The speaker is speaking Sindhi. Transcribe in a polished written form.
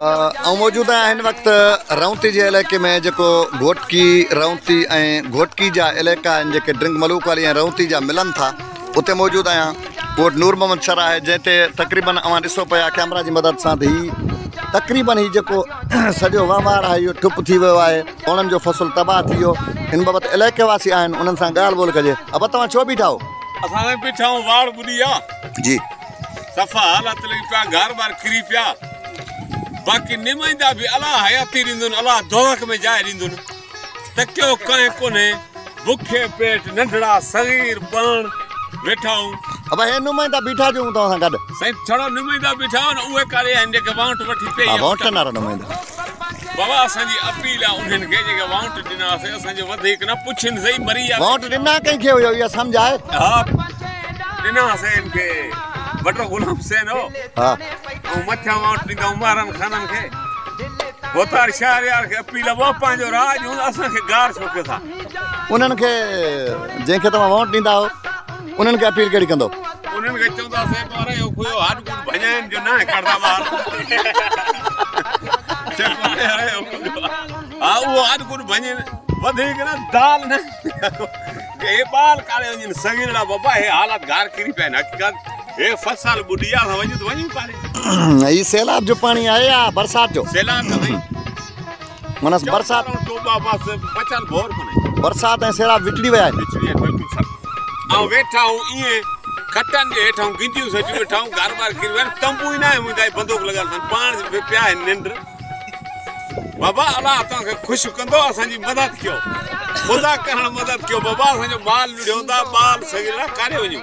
آئون موجود آهيان هن وقت رونتي جي علائقي ۾ جيڪو گهوٽڪي رونتي ۽ گهوٽڪي جا علائقا آهن جيڪي ڊرنگ ملوڪ واري ۽ رونتي جا ملن ٿا اتي موجود آهيان ڳوٺ نور محمد شھر آهي جنهن تي تقريبن اوهان ڏسو پيا ڪيمرا جي مدد سان ته هي تقريبن هي جيڪو سڄو وهنوار آهي اهو ٺپ ٿي ويو آهي وڻن جو فصل تباهه ٿي ويو ان بابت علائقي واسي آهن انهن سان ڳالهه ٻولهه ڪجي ابا توهان ڇو بيٺا آهو اسان بيٺا آهيون واڙ ٻڏي آ جي صفا حالت لڳي پيا گهر بار ڪري پيا باقي نمائندا به الله حياتي ڏيندن الله دوزخ ۾ جاء ڏيندن تڪيو ڪنهن ڪونهي بکي پيٽ ننڍڙا صغير پاڻ ويٺا آهيون. ابا هي نمائندا بيٺا جو توهان سان گڏ. سائين ڇڙو نمائندا بيٺا آهن اهي ڪاڏي آهن جيڪي وانٽ وٺي پئي ها وونٽن وارا نمائندا. بابا اسان جي اپيل آ انهن کي جيڪي وانٽ ڏنا سي اسان جو وڌيڪ نه پڇن سهي مري ويا وونٽ ڏنا ڪنهن کي هيو اها سمجهه آهي. ها ڏنا سي ان کي وڏو غلام حسين هو ها ۽ مٿيان وونٽ ڏيندا مهرن خانن کي ڀوتار شهريار کي اپيل آ بابا پنهنجو راڄ هوندو اسان کي گار ڇو ڪيو ٿا. انهن کي جنهن کي توهان وونٽ ڏيندا هو انهن کي اپيل ڪهڙي ڪندو؟ انهن کي چونداسين پر اهو کوهيو هاڏ گوڏ ڀڃائين جو ناهي ڪڍندا ٻاهر. ها اهو هاڏ گوڏ ڀڃين وڌيڪ نه دال نه هي ٻال ڪاڙي وڃن سگهڙا بابا هي حالت گار ڪري پيا آهن حقيقت هي فصل ٻڏي آ اسان وڃون ته وڃون ڪاڏي. هي سيلاب جو پاڻي آهي يا برسات جو؟ سيلاب جو سائين. معنيٰ برسات برسات ۽ سيلاب وچڙي ويا آهن. وچڙي ويا بلڪل سر. آئون ويٺا آهون ائين کٽن جي هيٺان گنديون سجيون ويٺا آهون گهر ٻار ڪري ويا تنبو ئي ناهي منهنجا بندوق لڳل اٿن پاڻ به پيا آهن ننڊ بابا الله توهان کي خوش ڪندو اسان جي مدد ڪيو خدا ڪرڻ مدد ڪيو بابا اسان جو مال لڙيو ٿا ٻال صغيرا ڪاڏي وڃون.